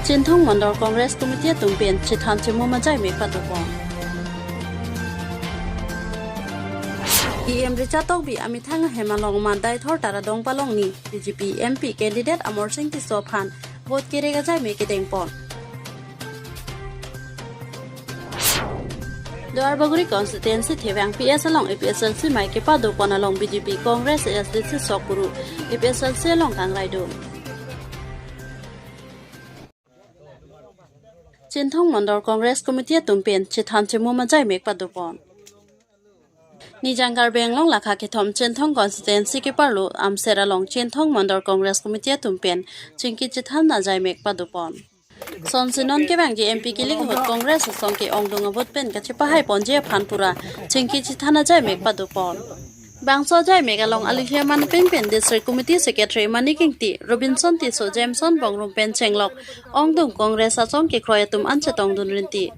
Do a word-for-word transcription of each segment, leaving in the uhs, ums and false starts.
Chinthong Mandal Congress Committee atum pen chethan chemum ajaimek padopon. E M Richard Tokbi amethang ahem along Mandai Thor Taradong Palongni B J P M P candidate Amarsing Tisso aphan vote kerek ajaimek kedengpon. Duarbagori constituency Thevang P S along A P H L C amei kepadopon along B J P Congress A S D C sokuru A P H L C along kangraidun. Chinthong Mandal Congress Committee atum pen chethan chemum ajaimek padopon. Nijang Karbi Anglong lakha kethom Chinthong constituency keparlo Amser along Chinthong Mandal Congress Committee atum pen chingki chethan ajaimek padopon. Sonsi non kevangji M P kilik ahut Congress asong ke-ongdung a-vote pen kachepahaiponji aphan pura chingki chethan ajaimek padopon. Bangso ajaimek along aluhi aman pen pen District Committee Secretary Manik Ingti, Robinson Tisso, Jameson Bongrung pen chenglok ongdung Congress asong kekroi atum an chetongdun rinti.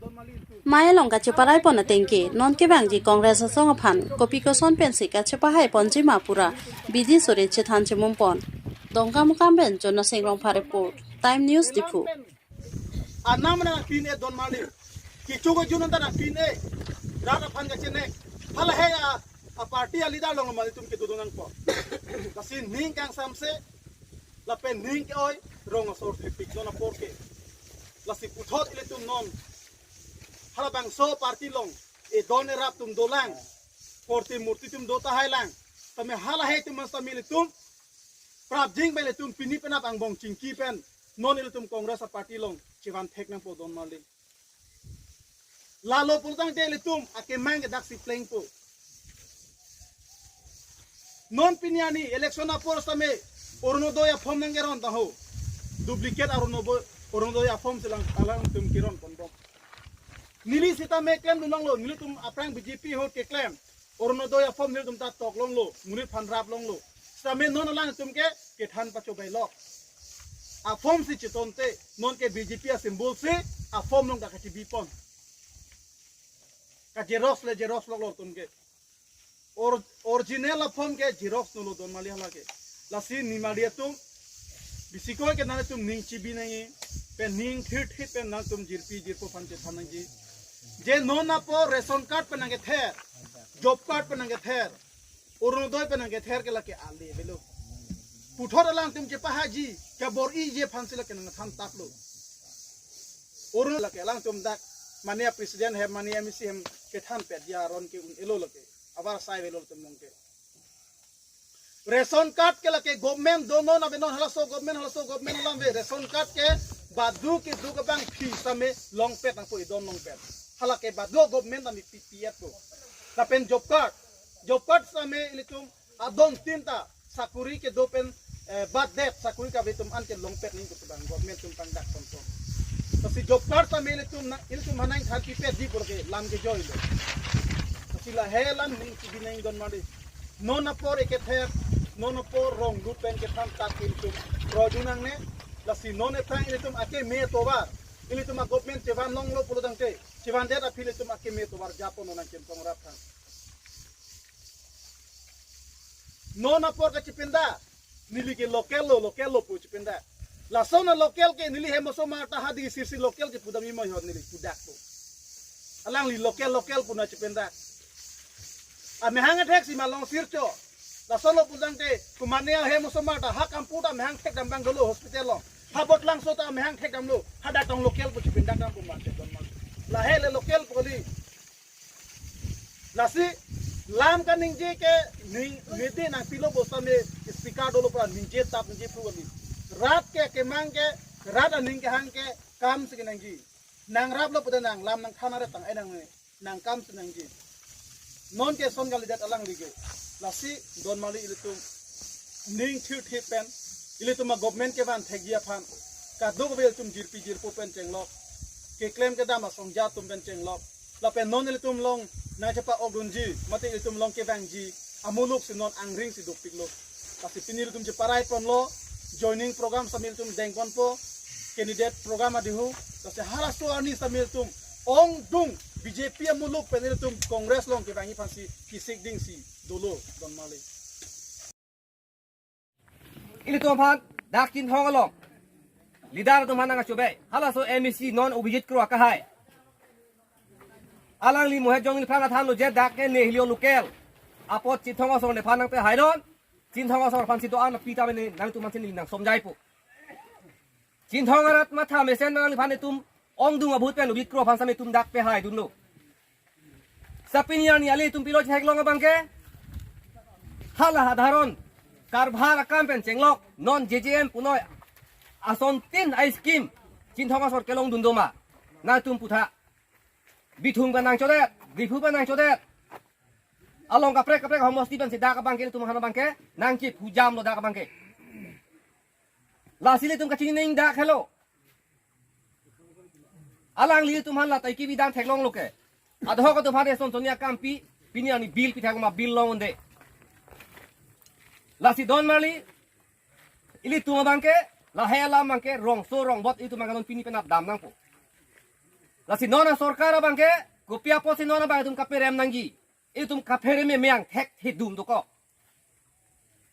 Amei along kacheparaipon ateng ke non kevangji Congress asong aphan kopi koson pensi kachepahaiponji ma pura bidi sore chethan chemumpon. Dongkamukam pen Jonasing Rongphar report, Time News Diphu. Anam na pin e don mali. Kichuk jun anta na pin e. Rat aphan kachenek. Hala he a, a party a leader along mali tum kedodun nangpo. Lasi ning kangsamse, lapen ning ke-oi, rong asor thepik non apor ke. Lasi puthot ilitum non. Halabangso party along, e don e rap atum dolang. Korte murti atum do tahailang. Tame hala he atum masa ilitum prapjin pen ilitum pini penap angbong chingki pen non ilitum Congress a party along chevan thek nangpo don mali. Lalo pulotangte ilitum akemang ke daksi plengpo. Non pini arni election apor same Orunodoi a-form nangkeron ta ho. Duplicate Orunodoi, Orunodoi a-form selang talang tum keron ponbom. Neli sitame klemdun longlo, nelitum aphrang B J P ahut keklem. Orunodoi a-form nelitum ta tok longlo, monit aphan rap longlo. Sitame non alangtum ke kethan pachobai lok. A-form si chetonte, non ke B J P a-symbol si a-form along ta kachebipon. Ka-xerox le xerox lok lor atum ke. Or-, original a-form ke xerox nolo don mali hala ke. Lasi nimali atum, bisikoi ke nangtum ning chebi nangji, pen ning thirthit pen nangtum jirpi jirpo aphan chethan nangji. Je non apor ration card pen nangkether, job card pen nangkether, Orunodoi pen nangkether ke lake ale avelo. Puthot alangtum chepahaiji, kabor-iji aphansi lake nangthan taplo. Orun lake alangtum dak, mane a-president hem, mane M A C hem, kethan pet aron ke un-elo lake. Abar sai avelo atum along ke. Ration card ke lake government do non ave non halaso government, halaso government alam ave. Ration card ke badu keduk abang phi same longpet nangpo, idon longpet. Hala ke badu government ami P P F po. Lapen job card. Job card same ilitum adon tin ta sakuri kedo pen, eh, bat det sakuri kave atum an ke longpet nangji pu abang government atum pangdak ponpon. Lasi job card same ilitum na, ilitum hanang than pipet di pur ke lam kejoilo. Lasi lahei alam ning chebi nangji don mali. Non apor ekether, non apor rong lut pen kethan tap ilitum roi dun nangne. Lasi non ephrang ilitum akeme atovar, ilitum a-government chevan longlo pulotangte, chevan det aphi ilitum akeme atovar japon non nangchem tong rap than. Non apor kachepinda, neli ke local lo, local lo pu chepinda. Lason a-local ke neli hem osomar ta hadi sirsi local ke pudam imo hot neli pudak po. Alangli local, local pu nangchepinda. Amehang athek si malong sircho. Lason lo pulotangte, kumane ahem osomar ta ha Kampur ta amehang thekdam abang dolo hospital along. Ha Botlang so ta amehang thekdamlo. Hadak tong local pu chepindak dam pu ma chedon ma. Lahei le local pu kali. Lasi lam kaningje ke ning nidi nangpilo bosta me speaker dolo pura ningje tap ningje pru kali. Rat ke kemang ke, rat aning kehang ke kam si kenangji. Nangraplo pute nanglam nangthan are tang ai nang nangkam si nangji. Non ke son kalidet alangli ke. Lasi don mali ilitum ning thirthit pen ilitum a-government kevan thekji aphan kadokave ilitum jirpi jirpo pen chenglok, keklem kedam asongja atum pen chenglok, lapen non ilitum along nangchepa-okdunji mate ilitum along kevangji amuluk si non angring si dopiklo. Lasi pini ilitum cheparai ponlo, joining program same ilitum dengponpo, candidate program adihu, lasi halaso arni same ilitum ongdung B J P amuluk pen ilitum Congress along kevangji aphansi kisik ding si dolo don mali. Ilitum aphan dak Chinthong along Leader atum aphan nangkachobei. Halaso M A C non Abhijit Kro akehai. Alangli Mohit Jong neliphan nangthanlo je dak ke neli o local. Apot Chinthong asor neliphan nangpehainon. Chinthong asor aphan si do-an pi ta mene nangtum aphan si neli nangsomjaipo. Chinthong arat matha mesen nangliphan itum ongdung ahut pen Abhijit Kro aphan same itum dak pehaidunlo. Sapini arni ilitum pilo theklong abangke. Hala sadharon karbhar akam pen chenglok non J J M punoi asontin a-scheme Chinthong asor kelongdun doma. Nangtum putha. Bithung pen nangchodet, Diphu pen nangchodet. Along kaprek kaprek homosti pen si dak abangke ilitum aphan abangke nangchephujamlo dak abangke. Lasi ilitum kachini neng dak helo. Alanglitum aphan la tai kibi dam theklonglo ke. Adhoc atum aphan reson sonia kampi, pini arni bill pithak ma bill long unde. Lasi don marli, ilitum abangke, lahei alam abangke, rongso rongbot ilitum abangke non pini penap dam nangpo. Lasi non asorkar abangke, kopi apotsi non abang itum kaperem nangji. Itum kapherem meme angthek thedung dokok.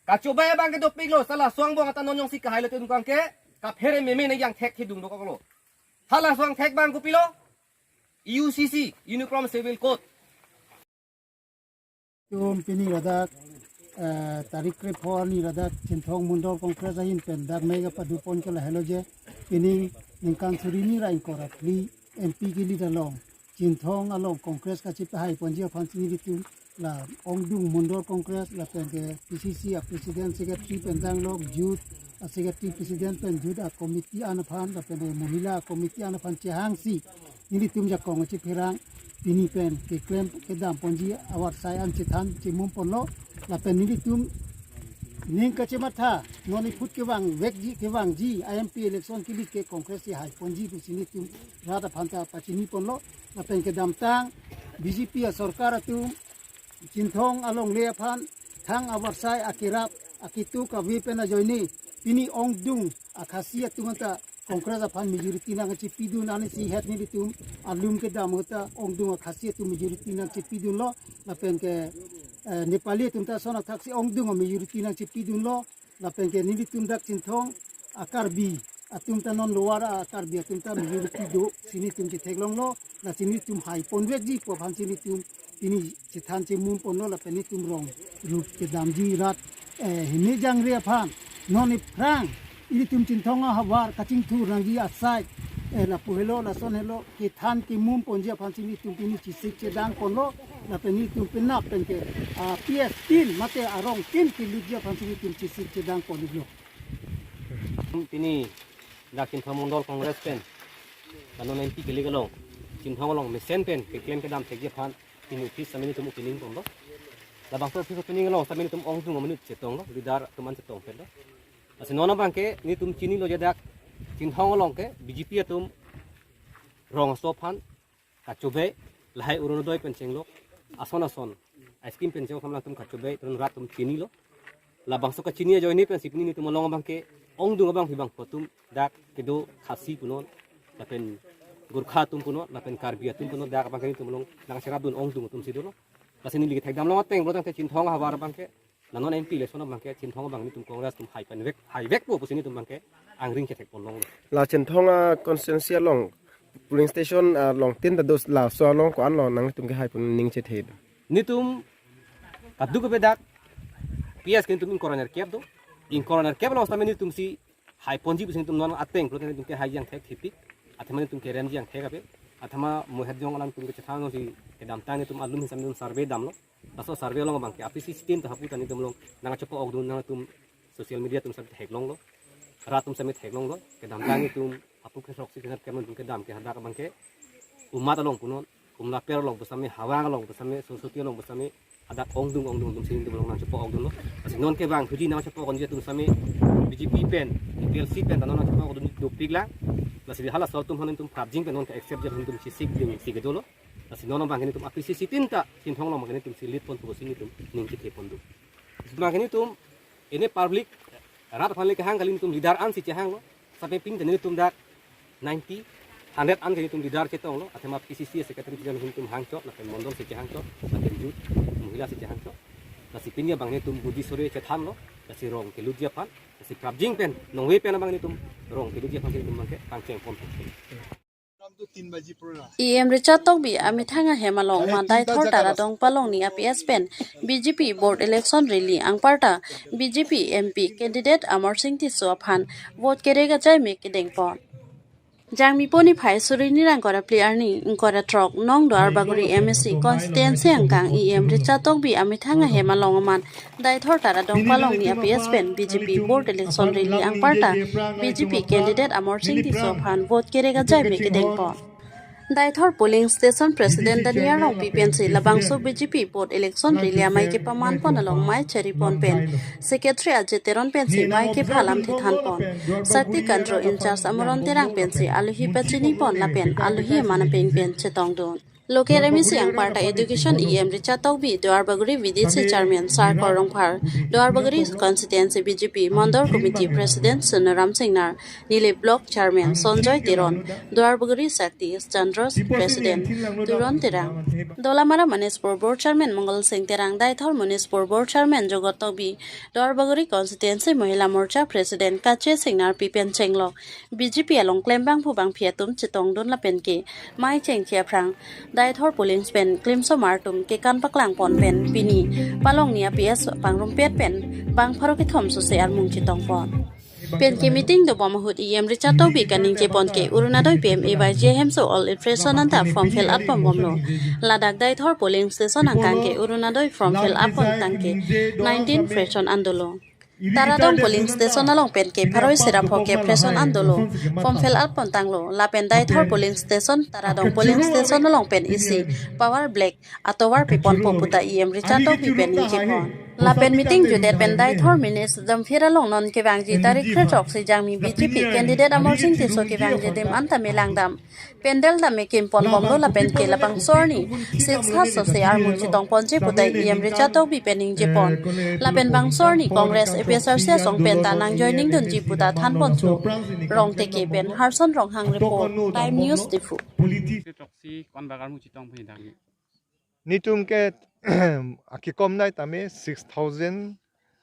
Kachobei abangke dopiklo, sala suang bong ata non jongsi kahailo itum abangke, kapherem meme nangji angthek thedung dokoklo. Hala suang thek abang kopilo, U C C, Uniform Civil Code. Itum pini ladak, eh, tarik krepho arni ladak Chinthong Mondol Congress ahin pen dak mega paduponke lahelo je, pini ningkan suri hini ra ingkoi ra phli M P ke-elect along Chinthong along Congress kachepehaiponji aphan si nelitum la ongdung Mondol Congress lapen ke P C C a-president secretary pen danglok, youth a-secretary president pen youth a-committee an aphan lapen ke mohila a-committee an aphan chehangsi nelitum jakong chepherang pini pen keklem kedamponji avarsai an chethan chemumponlo lapen nelitum ning kachematha non iphut kevang vekji kevangji a-M P election ke-elect ke Congress si haiponji pusi nelitum rat aphan ta pachiniponlo lapen kedamtang B J P asorkar atum Chinthong alongle aphan thang avarsai akerap akitu kave pen ajoine pini ongdung a-Khasi atum anta Congress aphan majority nangchepidun ansi het nelitum alum kedam ahut ta ongdung a-Khasi atum majority nangchepidunlo lapen ke, eh, Nepali atum ta ason athaksi ongdung a-majority nangchepidunlo lapen ke nelitum dak Chinthong a-Karbi atum ta non lower a-Karbi atum ta majority do si nelitum chetheklonglo, lasi nelitum haipon vekji pu aphan si nelitum pini chethan chemumponlo lapen nelitum rong rup kedamji rat, eh, hini jangre aphan non iphrang ilitum Chinthong ahavar kachingthur nangji asai, eh, lapu helo lason helo kethan kemumponji aphan si nelitum pini chesik chedangponlo lapen nelitum penap pen ke, ah, P S tin mate arong tin kelutji aphan si nelitum chesik chedangponlo. Pini dak Chinthong Mondol Congress pen la non M P ke-elect along Chinthong along mesen pen keklem kedam thekji aphan pini office same nelitum opening ponlo. Labangso office opening along same nelitum ongdung amonit chetonglo, leader atum an chetong pen lo. Lasi non abangke nelitum chinilo je dak Chinthong along ke B J P atum rongso aphan kachobei lahei Orunodoi pen chenglok ason ason a-scheme pen chenglok samlang atum kachobei tron rat atum chinilo. Labangso kachini ajoine pensi pini nelitum along abangke ongdung abang pibang atum dak kedo Khasi punon lapen Gorkha atum punon lapen Karbi atum punon dak abangke nelitum along nangcherapdun ongdung atum si dolo. Lasi neli kethekdam long ateng pulo tangte Chinthong ahavar abangke la non M P election abangke Chinthong abang nelitum Congress atum haipan vek, haivekpo pusi nelitum abangke angring chethekpon longlo. La Chinthong a-constituency along polling station along tin ta dos, laso along ko-anlo nangtum kehaipon ning chethe do? Nelitum kadokave dak P S ke nelitum ingkoi ra nerkep do. Ingkoi ra nerkep along sitame nelitum si haiponji pusi nelitum non ateng pulote nelitum kehai jangthek thipik. Athema nelitum keremji jangthek ave. Athema Mohit Jong alanglitum kechethan si kedamtang nelitum alum hisam nelitum survey damlo. Laso survey along abangke a-P C C team ta hapu ta nelitum along nangchepo-okdun, nangtum social media atum sitame theklonglo. Rat atum sitame theklonglo. Kedamtang nelitum apuk ke throksi ke nat kemen atum kedam ke hadak abangke umat along punon, Komlaper along pusitame, Hawang along pusitame, Sorsoti along pusitame, hadak ongdung ongdung atum si nelitum along nangchepo-okdunlo. Lasi non kevang thuji nangchepo-okdunji atum sitame B J P pen, A P H L C pen ta non nangchepo-okdun dopiklang. Lasi halaso atum aphan nelitum prapjin pen non ke-accept ji aphan nelitum chesik ding si kedolo. Lasi non abangke nelitum a-P C C team ta Chinthong along abangke nelitum si lead ponpo pusi nelitum ning chethepon do. Abangke nelitum ini public rat aphan le kehang kali nelitum leader an si chehanglo. Sampai pini ta nelitum dak ninety, hundred an ke nelitum leader chetonglo. Athema P C C secretary pen nelitum hangchot, lapen mondol si chehangchot, lapen youth, mohila si chehangchot. Lasi pini abang nelitum budi sore chethanlo. Lasi rong kelutji aphan, lasi prapjin pen, nongve pen abang nelitum, rong kelutji aphan nelitum abangke pangcheng pon pon. E M Richard Tokbi amethang ahem along ma Deithor Taradong Palongni a P S pen B J P board election rally anparta B J P M P candidate Amarsing Tisso aphan vote kerek ajaime kedeng pon. Jangmi poni phai suri ni ra ingkoi ra phli arni ingkoi ra throk nong Duarbagori M A C constituency angkang E M Richard Tokbi amethang ahem along aman Deithor Taradong Palongni a P S pen B J P board election rally anparta B J P candidate Amarsing Tisso aphan vote kerek ajaime kedeng pon. Deithor polling station president Daniel Rongpi pensi labangso B J P board election rally amei kepaman pon along mei cheri pon pen secretary Ajay Teron pensi mei kephalam thethan pon. Sakti Control in-charge Amaron Terang pensi alohi pachini pon lapen alohi aman apeng pen chetongdun. Local M A C anparta education E M Richard Tokbi, Duarbagori V D C chairman Sarkor Rongphar, Duarbagori constituency B J P mandal committee president Sonaram Singnar, Nilip block chairman Sanjoy Teron, Duarbagori Sakti Chandros president Turon Terang, Dolamara Municipal Board chairman Mangal Sing Terang, Deithor Municipal Board chairman Jogot Tokbi, Duarbagori constituency Mahila Morcha president Kache Singnar pi pen chenglok B J P along klembangphu bangphi atum chetongdun lapen ke mei chengche aphrang Deithor polling pen klimsomar atum kekan paklang pon pen pini Palongni a P S pangrumpet pen bang pharo kethom sose armung chetong pon. Penke meeting dobom ahut E M Richard Tokbi kaningje pon ke Orunodoi P M A Y G hemso all infrastructure anta form fill up pon bomlo. Ladak Deithor polling station angkang ke Orunodoi form fill up pon tangke nineteen fraction an dolo. Taradong polling station along penke pharo isi ra pho ke fraction an dolo. Form fill up pon tanglo. Lapen Deithor polling station, Taradong polling station along pen isi power black atovar piponpo puta E M Richard Tokbi pen ningje pon. Lapen meeting jutdet pen Deithor Minis Jamphir along non kevangji tarik kre throk si Jangmi B J P candidate Amarsing Tisso kevangji adim anta me langdam. Pandal tame kim pon bomlo lapen ke labangso arni six house sose armung chetong ponji puta E M Richard Tokbi pen ningje pon. Lapen bangso arni Congress A P H L C asong pen ta nang joining dunji puta than poncho. Rongteke pen Harson Ronghang report, Time News Diphu. Politik si kon bagar mu chetong phi dang. Netum ke akikom nai tame six thousand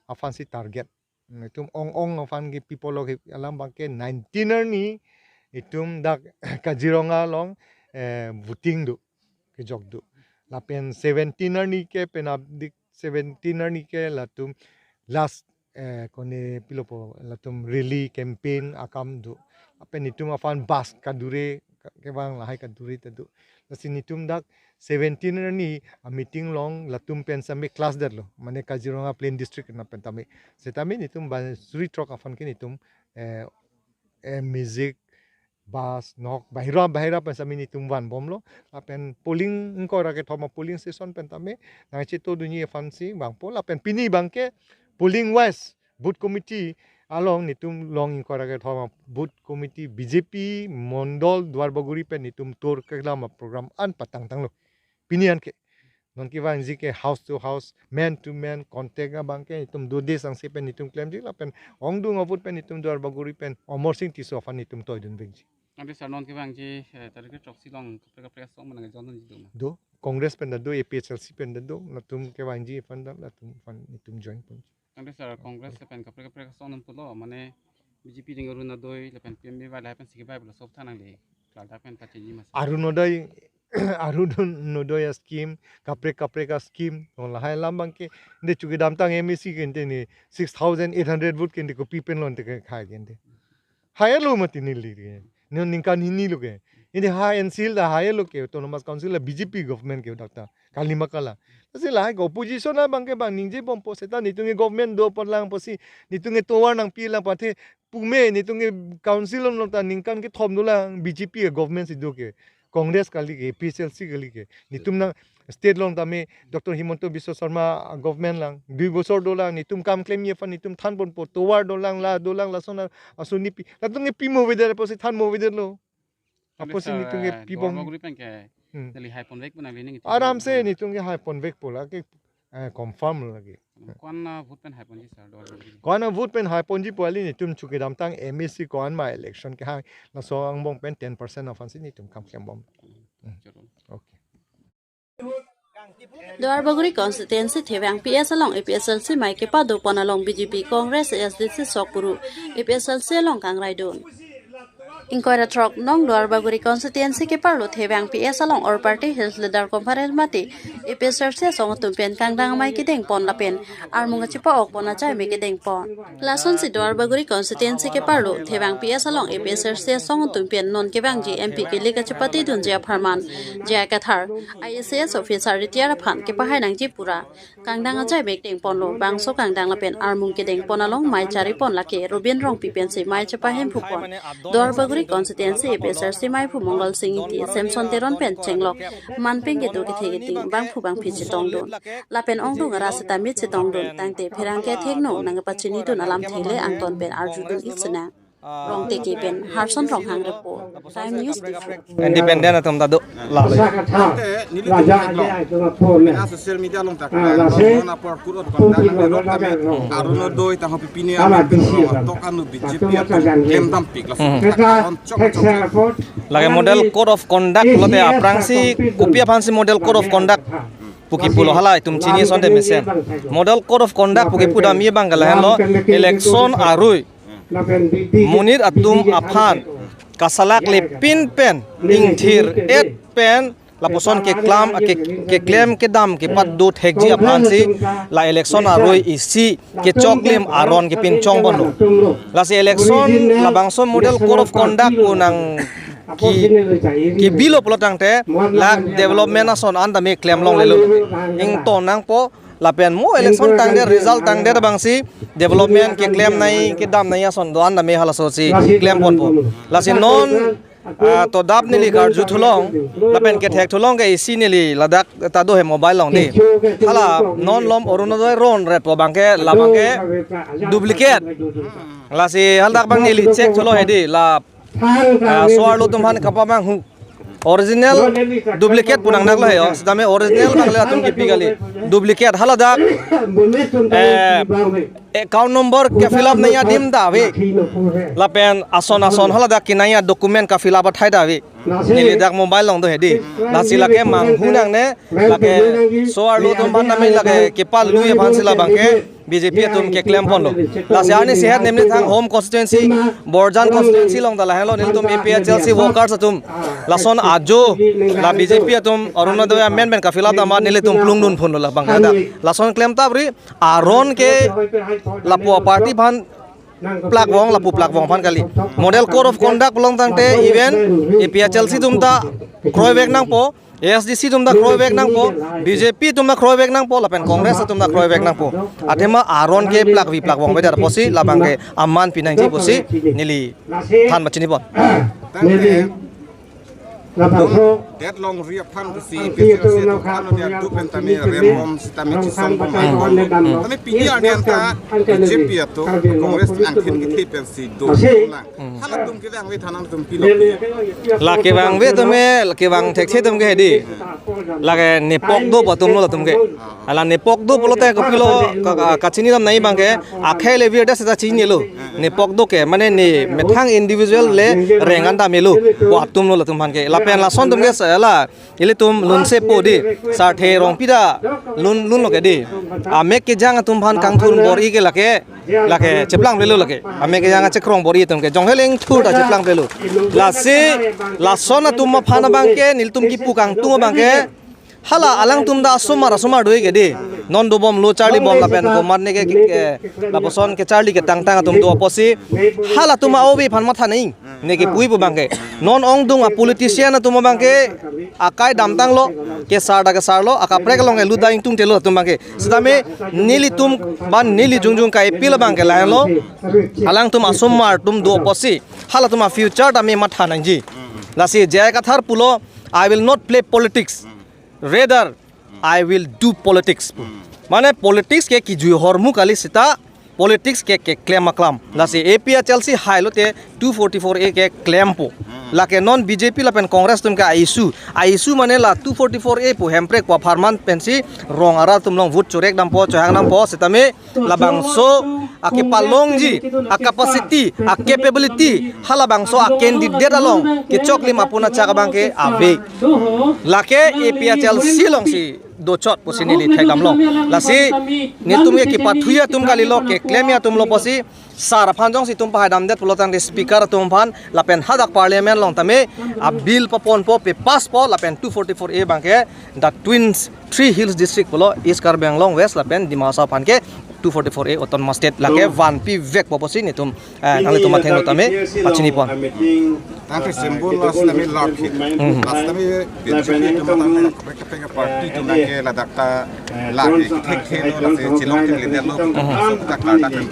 aphansi target. Netum ong ong aphan ke people of alam abangke nineteen arni netum dak Kaziranga along, eh, voting do, kejok do. Lapen seventeen arni ke penap dik seventeen arni ke latum last, eh, kone pilopo latum rally campaign akam do. Lapen netum aphan bus kadure ke-, kevang lahai kadure ta do. Lasi netum dak seventeen arni a meeting along latum pen same clash detlo. Mane Kaziranga Plain District na pen tame. Setame netum ba suri throk aphan ke netum, eh, eh, music, bus, nok, bahira, bahira pen same netum van bomlo. Lapen polling ingkoi ra kethom a polling station pen tame nang cheto dunji aphansi vangpo. Lapen pini abangke polling wise booth committee along netum long ingkoi ra kethom a booth committee B J P Mondol Duarbagori pen netum tour keklem a program an patang tanglo. Pini anke non kevangji ke house to house, man to man contact abangke netum dode sangse pen netum klemji lapen ongdung avut pen netum Duarbagori pen Amarsing Tisso aphan netum toidun vekji. Ante sir non kevangji, eh, tarik throk si along kaprek kaprek asong manang join dunji do ma? Do, Congress pen ta do, A P H L C pen ta do, latum kevangji aphan ta latum aphan netum join pon. Ante sir Congress lapen kaprek kaprek asong non pulo, mane B J P ding Orunodoi lapen P M A Y lapen si kebai pulo sob thanang le. Klardak pen pachiniji ma sir? Orunodoi, Orunodoi a scheme, kaprek kaprek a scheme, non lahai alam abangke, de chukidamtang M A C ke ante ne six thousand eight hundred vote ke ante kopi pen lo ante ke khai ke ante. Higher lo mati neli ke. Non ningkan hini lo ke. Ante ha N C L ta higher lo ke, Autonomous Council la B J P government ke dak ta. Kalima kala. Lasi lahai ke opposition abangke bang ningje bompo seta netum ke government do apot lang pusi netum ke tovar nangpi lang pathe pume netum ke council along ta ningkan kethom dolang B J P ke government si do ke. Congress kali ke, A P H L C kali ke. Netum nang state along tame Doctor Himanta Biswa Sarma government lang. Dui bosor dolang, netum kam klemji aphan netum than ponpo, tovar dolang, la dolang, lason asoni pi. Latum ke pimo avedet pusi thanmo avedetlo. Apotsi netum ke pibom. Duarbagori pen ke Hmm. neli hai ponvek pon nang lining itu. Aram se netum ke hai ponvekpo lake, eh, confirm lake. Ko-an a vote pen hai ponji sir, Duarbagori? Ko-an a vote pen hai ponji pu kali, netum chukidamtang M A C ko-an ma election kehang, laso angbong pen ten percent aphansi netum kam klembom. Hmm. Chorol. Okay. Duarbagori constituency Thevang P S along A P H L C mei kepado pon along B J P, Congress, A S D C sok puru A P H L C along kangraidun. Ingkoi ra throk nong Duarbagori constituency keparlo Thevang P S along All Party Hills Leader Conference mate A P H L C asong atum pen kangdang amei kedeng pon lapen armung kachepa-ok pon ajai mei kedeng pon. Lasonsi Duarbagori constituency keparlo Thevang P S along A P H L C asong atum pen non kevangji M P kele kachepatedunji apharman J I Kathar, I A S officer retire aphan kepahai nangji pura kangdang ajai mei kedeng ponlo. Bangso kangdang lapen armung kedeng pon along mei chari pon lake Robin Rongpi pensi mei chepahemphu pon Duarbagori constituency A P H L C meiphu Mongal Sing Ingti, Samson Teron pen chenglok manpeng kedo kethe keting bangphu bangphi chetongdun. Lapen ongdung ara sitame chetongdun tangte pherangke thekno nangpachinidun alamthe le angton pen arjudun ik sinang. Rongteke pen Harson Ronghang report, Time News Diphu. Independent atum ta do la le. Te neli raja tum aja itu lapor ne. Social media along tak. Ah, lasi non apor kurot public kontak lo lo lo lo. Arunodoi tangho pipini amen pen tok anu B J P atum klem dampik laso. Hmm. Karon chok chok. Lake model code of conduct pulote aphrangsi kopi aphansi model code of conduct pu kipulo hala itum chini asonte mesen. Model code of conduct pu kipu damji abang ke lahenlo, election arui monit atum aphan kasalak lepin pen ingthir-et pen lapuson keklam ke, keklem kedam kepado thekji aphansi la election arui isi kechoklim aron kepinchong ponlo. Lasi election labangso model code of conduct pu nang ki, kibilo pulo tangte la development ason an tame klem longlelo. Ingtong nangpo lapen mo election tangdet, result tangdet abangsi development keklem nangji kedam nangji ason do-an tame halasosi klem ponpo. Lasi non, ah, todap neli karju thulong lapen kethek thulong ke isi neli ladak ta do he mobile along dei. Hala non lom Orunodoi ron ret pu abang ke labang ke duplicate. Lasi haladak abang neli check thulo hedi la, ah, so-arlo atum aphan kapamanghu. Original duplicate pu nangnaklo he, oh, sitame original abang le latum kipi kali. Duplicate haladak, eh, account number ke-fill up nangji adim ta ave. Lapen ason ason haladak kenangji document ke-fill up athai ta ave. Neli dak mobile along do hedi. Lasi lake manghu nangne, lake so-arlo atum aphan tame lake kepalui aphansi labang ke B J P atum keklem ponlo. Lasi arni sehet nemni thang home constituency, Borjan constituency along ta lahenlo nelitum A P H L C workers atum. Lason ajo la B J P atum Orunodoi amen pen ke-fill up dam nelitum plungdun phunlo labang ke dak. Lason klem tapri aron ke lapu party aphan plakvong, lapu plakvong aphan kali. Model code of conduct pulo tangte even A P H L C atum ta kroivek nangpo, A S D C atum ta kroivek nangpo, B J P atum ta kroivek nangpo, lapen Congress atum ta kroivek nangpo. Athema aron ke plakvi plakvong beda pusi labang ke aman pinangji pusi neli than pachini pon. Tangte Lapuson det longri aphan si party atum A P H L C atum aphan aphan dia tu pen tame rembom sitame chisong bom ai bom. Tame pini arni anta B J P atum Congress angthin kethe pensi do na. Halatum kevangve thanang atum pilo. La kevangve atum e, la kevang thekthe atum ke hedi. Lake nepok do pu atumlo latum ke. Hala nepok do pulote kopilo ka, ka, kachini dam nangji abang ke, akhei le virdet seta chinilo. Nepok do ke, mane ne methang individual le reng an damelo. Pu atumlo latum aphan ke. Lapen lason atum ke sa la, ilitum lunsepo dei. Sarthe Rongpi ta lun, lunlo ke dei. Amek kejang atum aphan kangthur bor-i ke lake, lake cheplang plelo lake. Amek kejang achekrong bor-i atum ke. Jong heleng thur ta cheplang plelo. Lasi, lason atum aphan abang ke, nelitum kipu kangtung abang ke, hala alangtum ta asomar asomar do-ik ke dei. Non dobomlo charlibom lapen komat ne ke, ke, ke, lapuson kecharli ketangtang atum do apotsi. Halatum a-ove aphan matha nangji. Ne kepui pu abang ke. Non ongdung a-politician atum abang ke akai damtanglo. Kesar ta kesarlo. Akaprek along ke lut ta ingtungtelo atum abang ke. Sitame nelitum ban neli jongjong ka-appeal abang ke lahenlo. Alangtum asomar atum do apotsi. Halatum a-future tame matha nangji. Lasi J I Kathar pulo, "I will not play politics. Rather, I will do politics." Mane politics ke kijui ahormu kali seta politics ke keklem aklam. Lasi A P H L C hailote two forty-four A ke klempo. Lake non B J P lapen Congress atum ke a-issue. A-issue mane la two forty-four A pu Hemprek pu apharman pensi rong arat atum along vote chorek dampo, chohang dampo, sitame labangso akepalongji, a-capacity, a-capability, halabangso a-candidate along kechoklim apuna chak abang ke ave. Lake A P H L C alongsi dochot pusi neli thekdamlong. Lasi netum ke kepathu atum kalilo, keklem atum lo pusi sar aphan jongsi itum pahai damdet pulo tangte speaker atum aphan lapen hadak parliament along tame a bill paponpo, pe-pass po lapen two forty-four A abangke the twins three hills district pulo, East Karbi Anglong, West lapen Dima Hasao aphan ke two forty-four A autonomous state lake vanpi vekpo pusi netum, eh, nanglitum athengno tame pachinipon. Tangte symbol last time large hit. Hmm. Last time B J P atum tangte kaprek kaprek party atum ke ladak ta lagi thekthelo, lasi chilong thekthelo, so ta karta kan.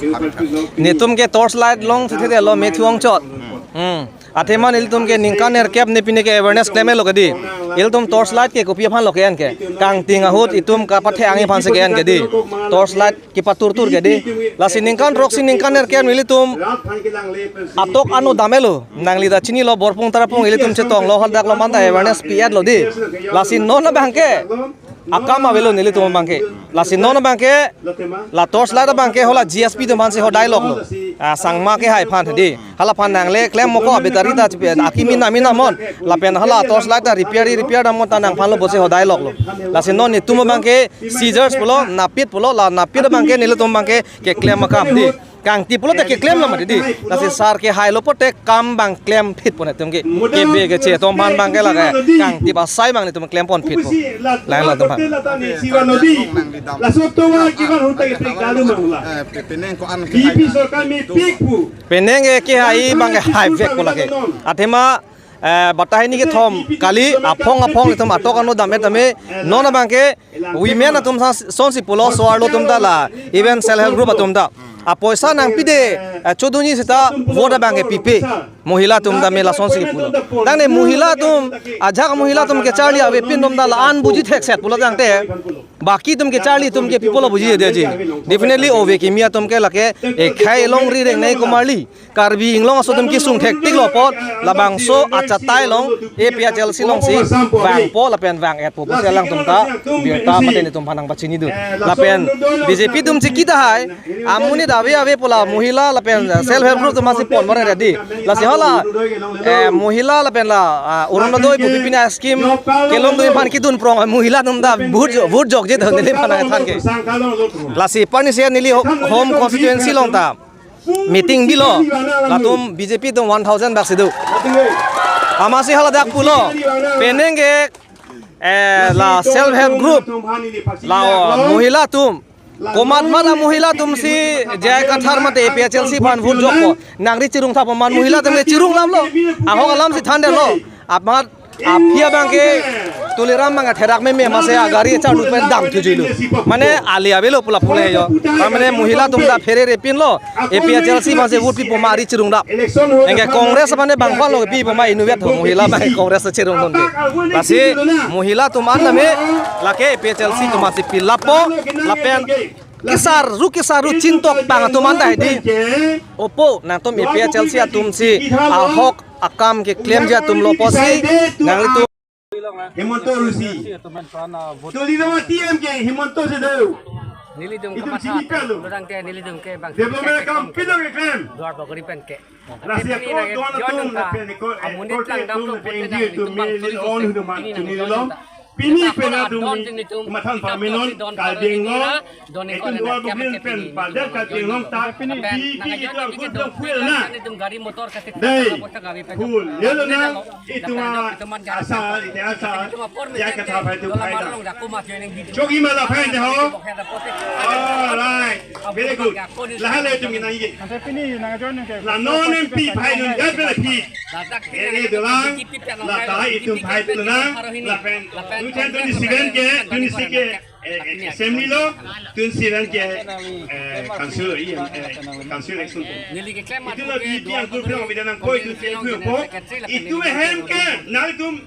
Netum ke torch light longthedetlo, me thuang chot. Hmm. Athema nelitum ke ningkan nerkep ne pine ke awareness klemlo ke dei. Ilitum torch light ke kopi aphanlo ke-en ke? Kangting ahut itum kapathe-ang aphansi ke-en ke dei. Torch light kepatur tur ke dei. Lasi ningkan throksi ningkan nerkep nelitum atok ano damlo. Nangli ta chinilo, borpung tarapung ilitum chetonglo, haldaklo, manta awareness pi-etlo dei. Lasi non abangke akam avelo nelitum abangke. Lasi non abangke la torch light abangke hala G S B atum aphansi hodai loklo. Ah, sangma kehai aphan dei. Hala aphan nangle klem moko, a battery ta chipe, akimi nami namon. Lapen hala torch light ta repair repair damnon ta nangphanlo pusi hodai loklo. Lasi non netum abangke seizures pulo, napit pulo, la napit abangke nelitum abangke keklem akam dei. Kangtip pulote keklemlo mati dei. Lasi sar kehailo pote kam abang klem phitpo netum ke. Kebe keche atum aphan abangke lake kangtip asai abang netum klemponphitpo. Lahenlo atum aphan. Laso tovar kiman hota ke pik dalu mangla. Eh, pe-, penang ko-an ke B J P hai sorkar me pik pu. Penang ke kehai abangke hai vekpo lake. Athema, eh, batahini kethom kali aphong aphong itum atok ano dam-et tame non abangke women atum sa sonsi pulo, so-arlo atum ta la, even self help group atum ta. Apoisa nangpide, eh, choduni seta vote abangke pipe. Mohila atum tame lasonsi pulo. Tangte mohila atum, ajahak mohila atum kecharli avepin atum ta la-an buji thekset pulo tangte. Baki atum kecharli atum ke people buji dia ji. Definitely ove kimi atum ke lake, eh, khai longri reng nai komarli. Karbi Anglong aso atum kesung thektiklo apot, labangso achatai along, A P H L C alongsi vangpo lapen vang-etpo pusi alangtum ta birta mate netum aphan nangpachinidun. Lapen B J P atum chiki tahai, amonit ave ave pu la mohila lapen self help group atum aphansi pon more ready. Lasi hala, eh, mohila lapen la, ah, Orunodoi pu pipine scheme kelongdun aphan kedun prong, mohila atum ta vote jo-, vote jokje do neli aphan nangthan ke. Lasi pani se neli ho-, home constituency along ta meeting bilo, latum B J P atum one thousand bak si do. Amatsi haladak pulo, penang ke, eh, la self help group, la, oh, mohila atum, komat mat a mohila atumsi J I Kathar mate A P H L C aphan vote jokpo, nangri chirung thappo, man mohila atum le chirung lamlo, ahok alamsi thandetlo. Amat aphi abangke Tuliram abang therak meme amatsi agari chardu pen damthu juilo. Mane ali avelo pu la pule jo. Mane mohila atum ta pherere pinlo. A P H L C aphansi vote pipo ma ari chirung dap. Anke Congress mane bangphanlo pipo ma inutvet ho mohila abang Congress chirungdunde. Lasi mohila atum an tame lake A P H L C atum aphansi pilappo lapen kesar ru kesar ru chintok abang atum an ta dei. Opo nangtum A P H L C atumsi ahok akam keklemji atum lo pusi nanglitum. Himanta Rusi. Tuliram T M ke Himanta si do. Nelitum itum kamathasi pelo. Lorang ke nelitum ke bang. Development akam pidong keklem. Duar bagori pen ke. Lasi ako don atum lapen ako, eh, amonit korte lang atum dam lapen N G O atum me lil on huduman chunilo. Pini pen atum ni mathan pamenon kalding lo. Itum duar bagori pen padet kalding long ta. Pini B P itum agut dong fuel na. Dei. Fuel. Yelo na. Itum asal, itum asal, ya kata apa itum kaida. Chogi mala phai de ho. Alright, very good. Laha le itum nang ye. Ante pini nang join ke. La non M P phai nun ya pela phi. Ere dolang, la ta itum phai dolang, lapen two thousand twenty-seven ke, twenty-six ke, eh, eh, assembly lo, twenty-seven ke, eh, council, eh, eh, council election ko. Itum la B P ang kurang bidang koi twenty-seven ko. Itum hem ke, na itum